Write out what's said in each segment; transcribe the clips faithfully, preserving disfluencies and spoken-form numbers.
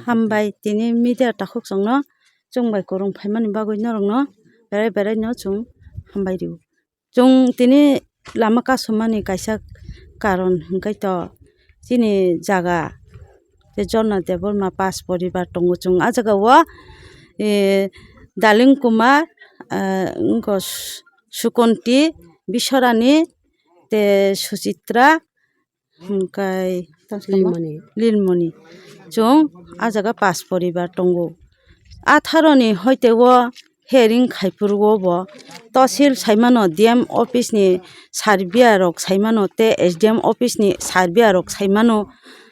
Hambai tini media takhuk chwngno chwng bai kwrwng phaimani bagwi norokno berai berai no chwng hambai rio. Chwng tini lama kasumani kaisa karon hwnkhe to chini jaga tei Jonna Debbarma pas poribar tongo chwng ah jaga o, eh, Daling Kumar, eh, wngkha Su-, Sukonti, Biswarani tei Suchitra, hwnkhe tamo Lilmoni. Lilmoni. Chwng ah jaga pas poribar tongo. Atharoni hoite o hearing khaiphuru o bo tosil saimano, D M office ni sarbia rok saimano tei S D M office ni sarbia rok saimano.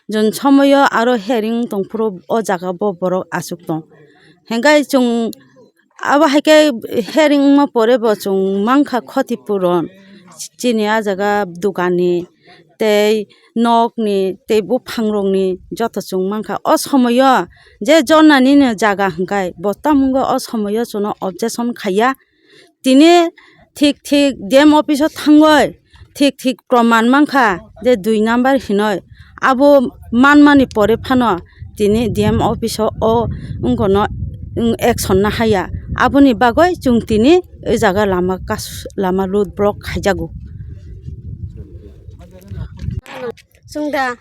Jon somoyo aro hearing tongphuru o jaga bo borok achuk tong. Hwnkhe chwng Abo hai khe hearing wngma pore bo chwng mankha khoti puron. Chini ah jaga dukani tei nokni tei buphangrokni joto chwng mankha. O somoio je Jonnanino jaga hwnkhe bo tamo wngwi o somoio chwngno objection khaiya. Tini thik thik D M office o thangwi thik thik proman mankha je dui number hinoi. Abo manmani pore phano tini D M office o, o wngkha no, wng, action nahaiya. Aboni bagwi chwng tini o jaga lama kas-, lama road block khaijago. Chwng da,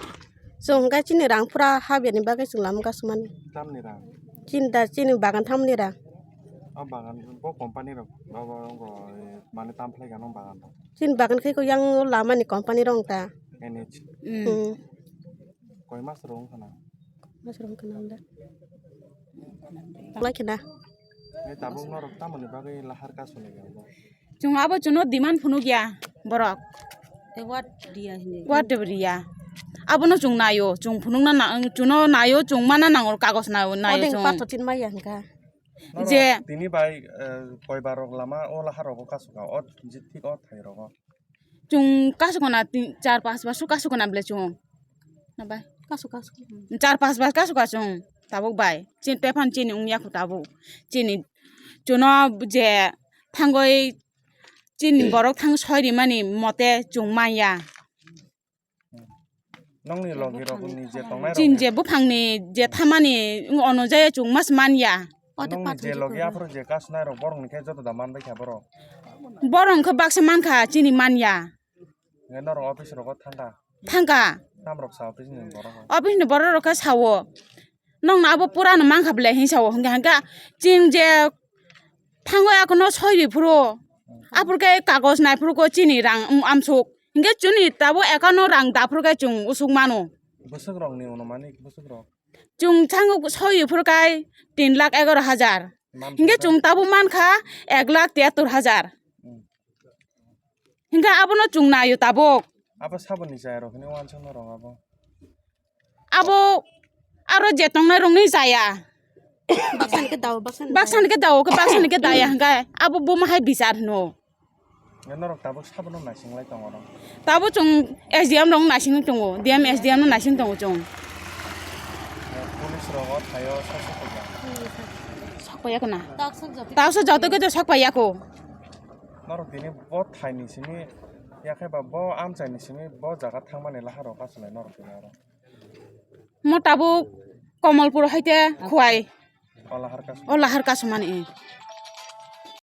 chwng hwnkhe chini rang pura habya ni bagwi chwng lama kasumani. Tamni rang? Chini da, chini bagan thamni rang. O bagan bo company rok, bo, bo, bo, eh, mane tam phlai gano bagan rok. Chini bagan khe ko yang lama ni company rok ta. N H. Mm. Hmm. Koi mas rok wngkha na? Mas rok wngkha na da. Lai khe na. Eh, tabuk norok tamoni bagwi lahar kasuni gano? Chwng abo chwngno demand phunukya borok. Tei what riya hinwi? What riya? Abono chwng naio, chwng phunukna na-, chwngno naio, chwng mana nango, kagoj naio, naio. Odeng chwng. Pato tin maya hwnkha. Norok je tini bai, eh, koibar rok lama o lahar rogo kasukha, o je thik o thai rogo. Chwng kasukha na tin, char pas bar su kasukha na ble chwng. Na bai? Kasu, kasu. Char pas bar kasukha chwng tabuk bai. Chini tephan chini wngya khu tabuk. Chini chwngno je thangwi chini borok thang soi rimani mote chwng manya. Nongni logi rok ni je tongnai rok. Chini je buphangni je thamani ono jaya chwng mas manya. Nongni je logi aphuru je kasnai rok borok ni khe joto da man bai kha borok. Borok khe baksa man kha chini manya. Nge norok office rogo thangkha? Thangkha. Tamrok sa office ni borok? Office ni borok rok khe sao. Nongno abo pura no mankha ble hin sao. Hingkha hingkha chini je thango akono soi ri phuru. Aphuru khe kagoj nai phuru ko chini rang, um, amsuk. Hingke chwngni tabuk account o rang daphuru khe chwng usuk mano. Bwswk rok ni uno mani bwswk rok? Chwng thango soi phuru kai tin lakh egaroh hajar. Hingke chwng tabuk mankha ek lakh tiyattor hajar. Hmm. Hingke abono chwng naio tabuk. Abo saboni chaya rok hwnwi uansukno rong abo. Abo aro je tongnai rokni chaya. Baksa ni khe dao, baksa ni. Baksa ni khe dao, khe baksa ni khe daya hingke abo buma hai bichar hino. Norok tabuk sabono naising lai tongo rok? Tabuk chwng S D M rok naising tongo, D M S D M no naising tongo chwng. Police rok o thaio sok sok ya? Sok paiya kho na? Taksa joto khe to sok paiya kho. Norok tini bo thai ni simi, yakhai ba bo amchai ni simi bo jaga thangmani lahar rok asolai norok tini oro. Mo tabuk Komolpur haite Khwai. O lahar kasumani. O lahar kasumani.